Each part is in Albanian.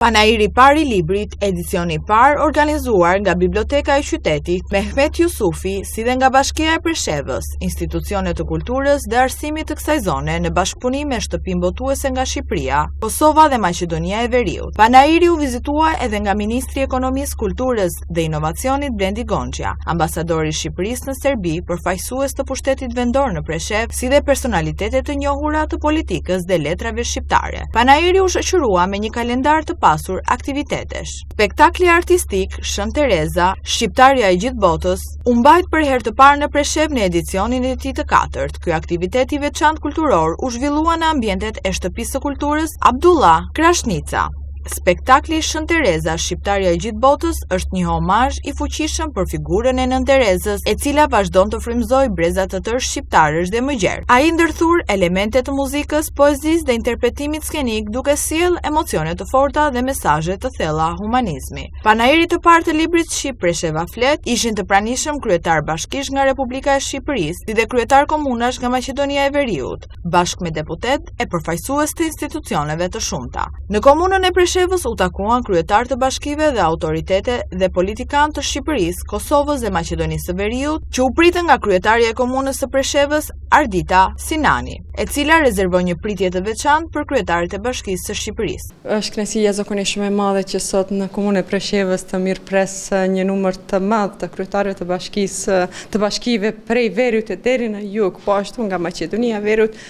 Panairi i parë i librit, edicioni i parë organizuar nga Biblioteka e Qytetit, Mehmet Jusufi, si dhe nga Bashkia e Preshevës, institucione të kulturës dhe arsimit të kësaj zone në bashkëpunim me shtëpinë botuese nga Shqipëria, Kosova dhe Maqedonia e Veriut. Panairi u vizitua edhe nga Ministri i Ekonomisë, Kulturës dhe Inovacionit Blendi Gonxhja, ambasadori i Shqipërisë në Serbi, përfaqësues të pushtetit vendor në Preshevë, si dhe personalitete të njohura të politikës dhe letrave shqiptare. Panairi u shoqërua me një kalendar të pasur aktivitetesh. Spektakli artistik Shën Tereza, shqiptarja e gjithë botës, u mbajt për herë të parë në Preshevë në edicionin e tij të katërt. Ky aktivitet i veçantë kulturor u zhvillua në ambientet e Shtëpisë së Kulturës Abdullah Krashnica. Spektakli Shën Tereza, shqiptarja e gjithë botës, është një homazh i fuqishëm për figurën e Nënë Terezës, e cila vazhdon të frymëzojë breza të tërë shqiptarësh dhe më gjerë. Ai ndërthur elemente të muzikës, poezisë dhe interpretimit skenik duke sjellë emocione të forta dhe mesazhe të thella humanizmi. Panairit të parë të librit shqip Presheva flet ishin të pranishëm kryetarë bashkish nga Republika e Shqipërisë, si dhe kryetarë komunash nga Maqedonia e Veriut, bashkë me deputetë e përfaqësues të institucioneve të shumta. Në komunën e Preshevës u takuan kryetarë të bashkive dhe autoritete dhe politikanë të Shqipërisë, Kosovës dhe Maqedonisë së Veriut, që u pritën nga kryetarja e komunës së Preshevës, Ardita Sinani, e cila rezervoi një pritje të veçantë për kryetarët e bashkisë së Shqipërisë. Është kënaqësi jashtëzakonisht shumë e madhe që sot në komunën e Preshevës të mirëpres një numër të madh të kryetarëve të bashkisë, të bashkive prej veriut e deri në jug, po ashtu nga Maqedonia e Veriut,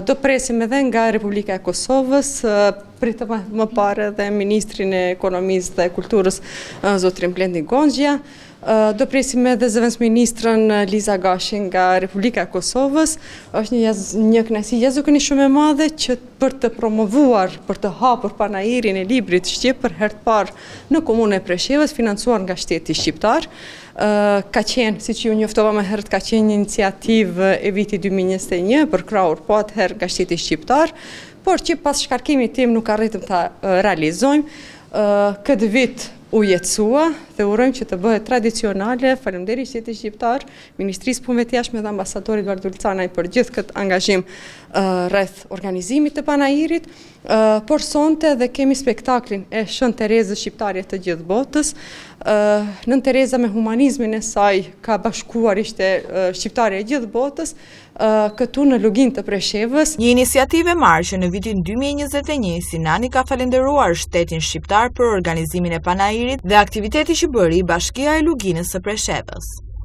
Do presim edhe nga Republika e Kosovës, pritëm më parë edhe Ministrin e Ekonomisë dhe Kulturës, zotrin Blendi Gonxhja, do presim edhe zëvendësministren Liza Gashi nga Republika e Kosovës, është një, një kënaqësi jashtëzakonisht shumë e madhe që për të promovuar, për të hapur panairin e librit shqip për herë të parë në komunën e Preshevës, financuar nga shteti shqiptar. Ka qenë, siç ju njoftova më herët, ka qenë një iniciativë e vitit 2021, përkrahur po atëherë nga shteti shqiptar, por që pas shkarkimit tim nuk arritëm ta realizojmë. Këtë vit u jetësua dhe urojmë që të bëhet tradicionale. Faleminderit shtetit shqiptar, Ministrisë Punëve të Jashtme dhe ambasadorit Bardhyl Canaj për gjithë këtë angazhim rreth organizimit të panairit. Por sonte dhe kemi spektaklin e Shën Terezës shqiptarja të gjithë botës. Nënë Tereza me humanizmin e saj ka bashkuar ishte shqiptarja e gjithë botës këtu në Luginë të Preshevës. Një iniciativë e marrë që në vitin 2021, Sinani ka falënderuar shtetin shqiptar për organizimin e panairit dhe aktiviteti që bëri Bashkia e Luginës së Preshevës.